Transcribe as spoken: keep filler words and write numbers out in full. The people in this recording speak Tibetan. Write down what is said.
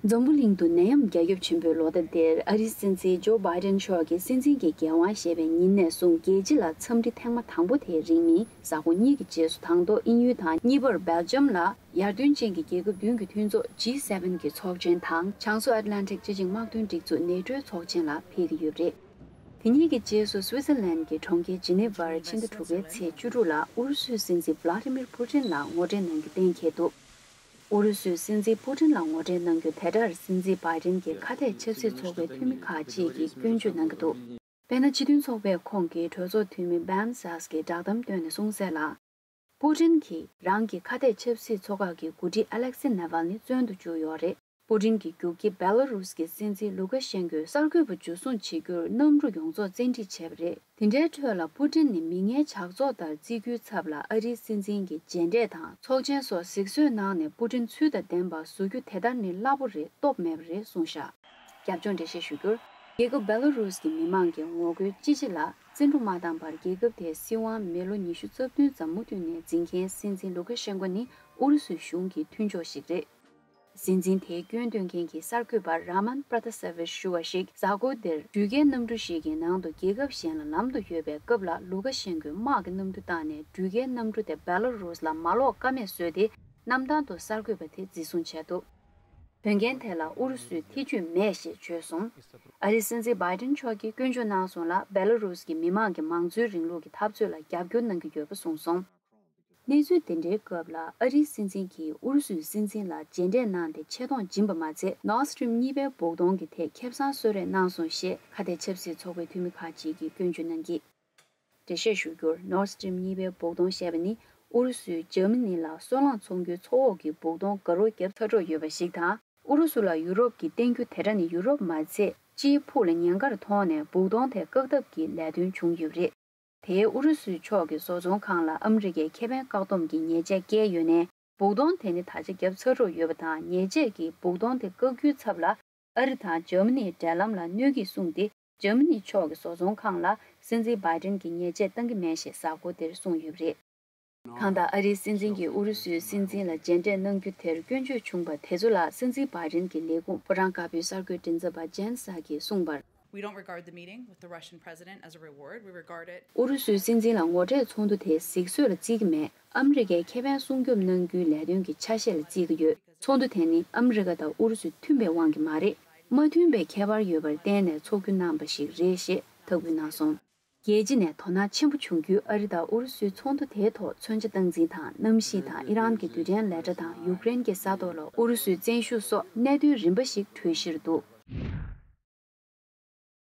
འཛམ་བུ་གླིང་དུ་ནད་ཡམས་རྒྱ་ཁྱབ་ཆེན་པོའི་ལོ་ཟླ་འདིར། ཨ་རིའི་སྲིད་འཛིན་ཇོ་བྷའི་ཌེན་མཆོག་གིས་སྲིད་འཛིན་གྱི་འགན་དབང་བཞེས་པའི་ཉིན་ནས་བཟུང་རྒྱལ་སྤྱི་ལ་འཚམས་འདྲི་ཐེངས་མ་དང་པོ་དེ་རིང་མིན་གཟའ་འཁོར་གཉིས་ཀྱི་རྗེས་སུ་དང་ཐོག་དབྱིན་ཡུལ་དང་། གཉིས་པར་སྦེལ་ཇམ་ལ། ཡར་ཐོན་ཅན་གྱི་རྒྱལ་ཁབ་བདུན་གྱི་མཐུན་ཚོགས་ཇི་སེ་ཝེན་གྱི་ཚོགས་ཆེན་དང་། བྱང་སོ་ཨེཊ་ལན་ཊིག་སྤྱི་ཆིངས་དམག་དོན་སྒྲིག་འཛུགས་ནེ་ཊོའི་ཚོགས་ཆེན་ལ་ཕེབས་ཀྱི་ཡོད་པ་རེད། དེ་གཉིས་ཀྱི་རྗེས་སུ་སུའི་ཙར་ལན་གྱི་གྲོང་ཁྱེར་ཇི་ནི་ཝར་ཕྱི་ཟླ་དྲུག་པའི་ཚེས་བཅུ་དྲུག་ལ་ཨུ་རུ་སུའི་སྲིད་འཛིན་ཝ་ལ་ཏི་མིར་པུ་ཏིན་ལ་ངོ་འཕྲད་གནང་རྒྱུ་གཏན་འཁེལ་འདུག་ཨུ་རུ་སུའི་སྲིད་འཛིན་པུ་ཏིན་ལ་ངོ་འཕྲད་གནང་རྒྱུ་དེ་ལྟར། སྲིད་འཛིན་བྷའི་ཏིན་གྱི་ཁ་གཏད་ཆབ་སྲིད་ཚོགས་པའི་འཐུས་མི་ཁག་ཅིག་གིས་སྐྱོན་བརྗོད་གནང་གི་འདུག་དཔེར་ན། སྤྱི་མཐུན་ཚོགས་པའི་ཁོངས་ཀྱི་གྲོས་ཚོགས་འཐུས་མི་བྷན་སཱས་ཀྱིས་བསྒྲགས་གཏམ་བཏོན་ནས་གསུངས་གསལ་ལ། པུ་ཏིན་གྱིས་རང་གི་ཁ་གཏད་ཆབ་སྲིད་ཚོགས་ཁག་གི་འགོ་ཁྲིད་ཨ་ལེག་སི་ནཱ་ཝལ་ནི་བཙོན་དུ་བཅུག་ཡོད་རེད། པུ་ཏིན་གྱི་རྒྱུག་ཁྱི་བེ་ལ་རུས་ཀྱི་སྲིད་འཛིན་ལུ་ཀ་ཤན་ཀོས་གསར་འགོད་པ་འཇུ་བཟུང་བྱེད་རྒྱུར་གནམ་གྲུ་ཡོངས་རྫོགས་བཙན་ཁྲིད་བྱས་པ་རེད། དེ་འདྲའི་ཁྲོད་ལ་པུ་ཏིན་ནི་མི་ངན་ཇག་ཚོགས་ལྟར་བརྩི་རྒྱུའི་ཚབ་ལ། ཨ་རིའི་སྲིད་འཛིན་གྱི་མཇལ་འཕྲད་དང་ཚོགས་ཆེན་སོགས་གཟིགས་གསོལ་གནང་ནས། པུ་ཏིན་ཚུལ་དང་ལྡན་པ་བཟོ་རྒྱུ་དེ་ལྟར་ནི་སླ་པོ་རེད། སྟོབས་མེད་པ་རེད་གསུངས་བཞག་རྒྱབ་ལྗོངས་འགྲེལ་བཤད་ཞུ་རྒྱུར། རྒྱལ་ཁབ་བེ་ལ་རུས་ཀྱི་མི་མང་གི་ངོ་རྒོལ་ཅི་ཆེ་ལ་བརྩི་འགྲོ་མ་བཏང་བར། རྒྱལ་ཁབ་དེའི་སྲིད་དབང་མི་ལོ་ཉི་ཤུ་རྩ་བདུན་ཙམ་མུ་མཐུད་ནས་འཛིན་མཁན་སྲིད་འཛིན་ལུ་ཀ་ཤན་ཀོ་ནི་ཨུ་རུ་སུའི་གཞུང་གི་མཐུན་ཕྱོགས་ཤིག་རེད། སྲིད་འཛིན་དེའི་སྐྱོན་འདོན་མཁན་གྱི་གསར་འགོད་པ་ར་མན་པྲ་ཏ་སེ་ཝིཆ་ཞུ་བ་ཞིག་གཟའ་འཁོར་འདིར་འགྲུལ་སྐྱེལ་གནམ་གྲུ་ཞིག་གི་ནང་དུ་རྒྱལ་ཁབ་གཞན་ལ་ལམ་དུ་ཡོད་པའི་སྐབས་ལ། ལུ་ཀ་ཤན་ཀོས་དམག་གི་གནམ་གྲུ་བཏང་ནས་འགྲུལ་སྐྱེལ་གནམ་གྲུ་དེ་བེ་ལ་རུས་ལ་མ་ལོག་ཀ་མེད་བཟོས་ཏེ། གནམ་ཐང་དུ་གསར་འགོད་པ་དེ་འཛིན་བཟུང་བྱས་འདུག་དོན་རྐྱེན་དེ་ལ་ཨུ་རུ་སུའི་ཐེ་ཇུས་མེད་ཞེས་བརྗོད་སོང་། ཨ་རིའི་སྲིད་འཛིན་བྷའི་ཏིན་མཆོག་གིས་སྐྱོན་བརྗོད་གནང་སོང་ལ། བེ་ལ་རུས་ཀྱི་མི་མང་གིས་མང་གཙོའི་རིང་ལུགས་ཀྱི་འཐབ་རྩོད་ལ་རྒྱབ་སྐྱོར་གནང་གི་ཡོད་པ་གསུངས་སོང་། གནས་ཚུལ་དེ་འདྲའི་སྐབས་ལ། ཨ་རིའི་སྲིད་འཛིན་གྱིས་ཨུ་རུ་སུའི་སྲིད་འཛིན་ལ་མཇལ་འཕྲད་གནང་སྟེ་ཆེ་མཐོང་སྦྱིན་པ་མ་ཚད། Nord Stream གཉིས་པའི་སྦུག་དོང་གི་ཐད་ཁེ་བཟང་གསོལ་རས་གནང་སོང་ཞེས་ཁ་གཏད་ཆབ་སྲིད་ཚོགས་པའི་འཐུས་མི་ཁག་ཅིག་གིས་སྐྱོན་བརྗོད་གནང་གིས། འགྲེལ་བཤད་ཞུ་རྒྱུར། Nord Stream གཉིས་པའི་སྦུག་དོང་ཞེས་པ་ནི་ཨུ་རུ་སུས་འཇར་མ་ནི་ལ་སོལ་རླངས་ཚོང་རྒྱུའི་མཚོ་འོག་གི་སྦུག་དོང་དགའ་རོགས་བརྒྱབ་ཚར་འགྲོ་ཡོད་པ་ཞིག་དང་། ཨུ་རུ་སུ་ལ་ཡུ་རོབ་ཀྱིས་བརྟེན་རྒྱུ་དེ་འདྲ་ནི་ཡུ་རོབ་མ་ཚད། སྤྱིའི་ཕུགས་ལ་ཉེན་ཁར་མཐོང་ནས་སྦུག་དོང་དེ་བཀག་ཐབས་ཀྱི་ལས་དོན་བྱུང་ཡོད་པ་རེད། དེའི་ཨུ་རུ་སུའི་ཕྱོགས་ཀྱི་བཟོ་ཚོང་ཁང་ལ་ཨ་མི་རི་ཀའི་ཁེ་ཕན་བཀག་སྡོམ་གྱི་ཉེས་ཆད་བཀལ་ཡོད་ནས། སྦུག་དོང་དེ་ནི་ད་ཆ་བརྒྱབ་ཚར་འགྲོ་ཡོད་པ་དང་། ཉེས་ཆད་ཀྱིས་སྦུག་དོང་དེ་བཀག་རྒྱུའི་ཚབ་ལ། ཨ་རི་དང་འཇར་མ་ནིའི་འབྲེལ་ལམ་ལ་གནོད་སྐྱེལ་གསུངས་ཏེ། འཇར་མ་ནི་ཕྱོགས་ཀྱི་བཟོ་ཚོང་ཁང་ལ་སྲིད་འཛིན་བྷའི་ཏིན་གྱིས་ཉེས་ཆད་གཏང་གི་མེད་ཞེས་གཟའ་འཁོར་འདིར་གསུངས་ཡོད་པ་རེད། གང་ལྟར། ཨ་རིའི་སྲིད་འཛིན་གྱིས་ཨུ་རུ་སུའི་སྲིད་འཛིན་ལ་མཇལ་འཕྲད་གནང་རྒྱུ་དེར་སྐྱོན་བརྗོད་བྱུང་བ་དེ་ཚོ་ལ། སྲིད་འཛིན་བྷའི་ཏིན་གྱི་ལས་ཁུངས་ཕོ་བྲང་དཀར་པོའི་གསར་འགོད་མགྲིན་ཚབ་པ་ཇན་སཱ་ཀིས་གསུངས་པར། We don't regard the meeting with the Russian president as a reward. We regard it ཨུ་རུ་སུའི་སྲིད་འཛིན་ལ་ངོ་འཕྲད་ཚོགས་འདུ་དེ་གཟིགས་གསོལ་ལ་བརྩི་གི་མེད། ཨ་མི་རི་ཀའི་ཁེ་ཕན་སྲུང་སྐྱོབ་གནང་རྒྱུའི་ལས་དོན་གྱི་ཆ་ཤས་ལ་བརྩི་གི་ཡོད། ཚོགས་འདུ་དེ་ནི་ཨ་མི་རི་ཀ་དང་ཨུ་རུ་སུ་མཐུན་པའི་དབང་གིས་མ་རེད། མ་མཐུན་པའི་ཁྱད་པར་ཡོད་པར་བརྟེན་ནས་ཚོགས་རྒྱུ་གནང་བ་ཞིག་རེད་ཞེས་ཐག་གཅོད་གནང་སོང་། རྒྱལ་སྤྱི་ནས་དོ་སྣང་ཆེན་པོ་བྱུང་རྒྱུའི་ཨ་རི་དང་ཨུ་རུ་སུའི་ཚོགས་འདུ་དེའི་ཐོག་མཚོན་ཆ་སྟངས་འཛིན་དང་། གནམ་གཤིས་དང་ཨི་རན་གྱི་རྡུལ་ཕྲན་ལས་གྲྭ་དང་ཡུཀ་རེན་གྱི་ས་ཐོག་ལ་ཨུ་རུ་སུའི་བཙན་ཤུགས་སོགས་གནད་དོན་རིམ་པ་ཞིག་གྲོས་གཞིར་འདུག